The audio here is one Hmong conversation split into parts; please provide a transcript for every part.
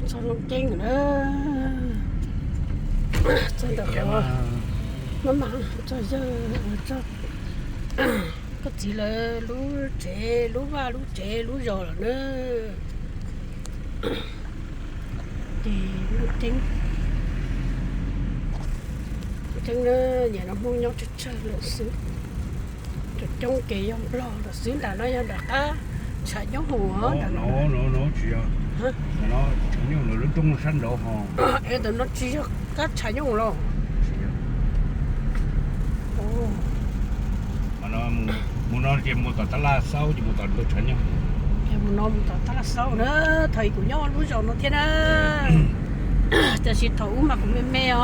Txog Looj Ceeb na, txog ntawm qhov maj mam txog yawg, txog koj txiv lawv lub tsev, lub vaj lub tsev lub zos lawm na. Ces Looj Ceeb, Looj Ceeb na, nyiam no Hmoob nyob tsawg tsawg lawm xwb. Cov coob ces yog Nplog lawm xwb, nram no yog nram qab tshav nyooj hoom os. Tsis yog, tshav nyooj lub roob sab nraud ho. Es ntawm no tsis yog qab tshav nyooj los? Mus no ces mus tom Tab Laj Xaub ces mus tom ntug tshav nyooj. Mus no mus tom Tab Laj Xaub na, thaum kuv nyob lub zos no thiab na. Tiam sis thaum ub mas kuv me me os.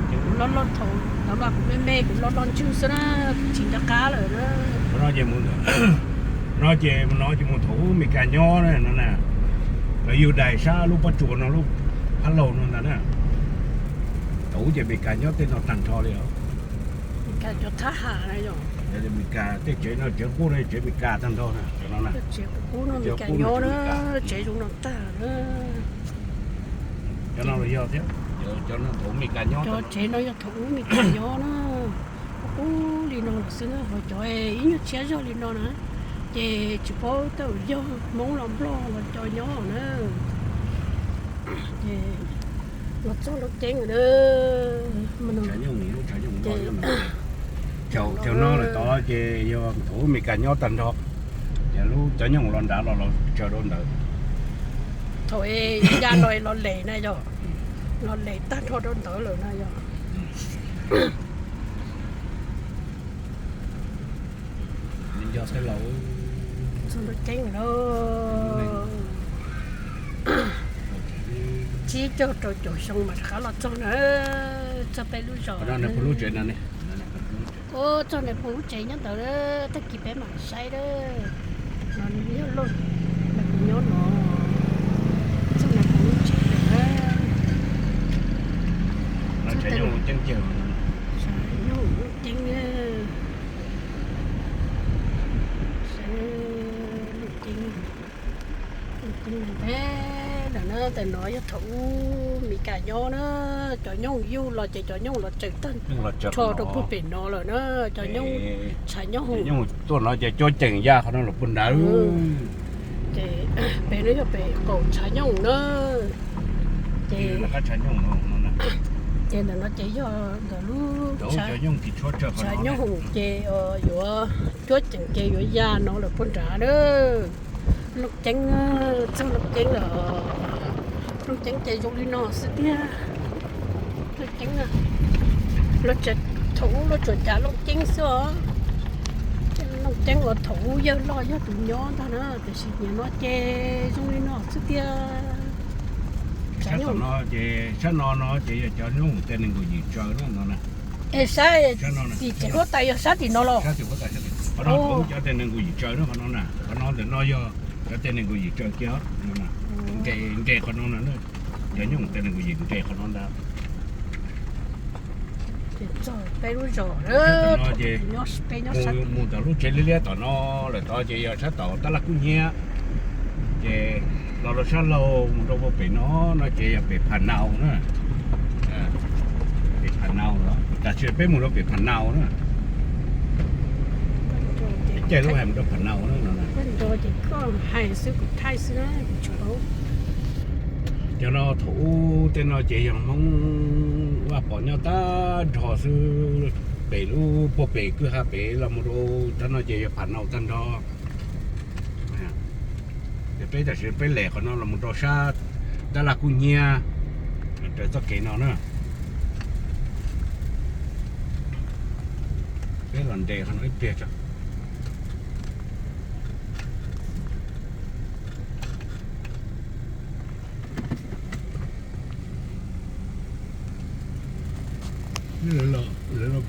Kuv loj loj thaum ntawd mas kuv me me, kuv loj loj ntswg xwb na, kuv tsis nco qab lawm na. No ces mus, no ces mus no ces mus thaum ub Mes Kas nyob na no na. Lawv yug dais sab lub pob tsuas no lub phab laug no ntag na. Thaum ub ces Mes Kas nyob tej no tag nrho li os. Mes Kas cov thab ham na yom. Mes Kas tej tsev no tsev qub no tsev Mes Kas tag nrho na, cov no na. Tsev qub no Mes Kas nyob na, tsev zoo no tag na. Cov no los yog thiab, cov no thaum ub Mes Kas nyob. Cov tsev no yog thaum ub Mes Kas nyob na. Qub qub li no lawm xwb na, ho cov ib nyuag tshiab zog li no na, ces tsis paub tej yog Hmoob los Nplog los cov nyob na. Ces los txog Looj Ceeb lawm na. Cov no lawm tod ces yog thaum ub Mes Kas nyob tag nrho, ces lub cov nyooj los nrad los los tsaws rau ntawd. Thaum ya no los les na yog, los les tag nrho rau ntawd lawm na yog. Txog Looj Ceeb lawm. Tsib caug rau caum xyoo mas rov qab los txog na, txog peb lub zos. Ua txog nais phoo lub tsev nyob ntawd, tag kis peb mam saib na. No nws yog loj, nais phoo nyob no, txog nais phoo lub tsev lawm na. Tshav nyooj Looj Ceeb, Looj Ceeb, Looj Ceeb ntev lawm na. Ntawm no yog thaum ub Mes Kas nyob na, cov nyooj yug los ces cov nyooj los tsaws tag nrho rau puag pem no lawm na. Cov nyooj tshav nyooj hoom tuaj no ces cuab ceem ya qhov no los puag nrad. Ces pem no yog pem qaum tshav nyooj na. Ces, ces ntawm no ces yog ntawm lub tshav nyooj hoom ces yuav cuab ceem ces yuav ya no lawm puag nrad na. Looj Ceeb, txog Looj Ceeb lawm. Looj Ceeb ces zoo li no xwb tiag. Looj Ceeb, thaum ub lawv tsuas cav Looj Ceeb xwb os. Looj Ceeb uas thaum ub yawg loj yog tus nyob ntag na, tiam sis nim no ces zoo li no xwb tiag. Sab tom no ces sab no no ces yog cov nyooj tej nees nkaum yim tsaws na no na. Es sab tim huab tais yog sab tim no los? Qhov no cov tej nees nkaum yim tsaws na, qhov no na, qhov no ntawm no yog cov tej nees nkaum yim tsaws kiag. Nres qhov no na, cov nyooj tej nees nkaum yim nres qhov no ntag. Peb lub zos no ces mus tom lub tsev liab liab tom no lawm tod ces yog sab tom Tab Laj Kub Hnyiab. Ces los rau sab laug mus rau puag pem no, no ces yog pem Pham Nau na. Pem Pham Nau los, tam sim peb mus rau pem Pham Nau na. Peb caij lub hais mus rau Pham Nau na no. Hais xwb kuv thaij xwb na, kuv tsis paub. Cov no thaum ub tej no ces yog Hmoob Vaj Pov nyob tag nrho xwb, pem lub puag pem kwj ha pem los mus rau cov no ces yog Pham Nau tag nrho. Ces peb tam sim peb lem qhov no los mus rau sab Tab Laj Kub Hnyiab, raws txoj kev no na. Peb los nres qhov no ib pliag tso. Lawv los muaj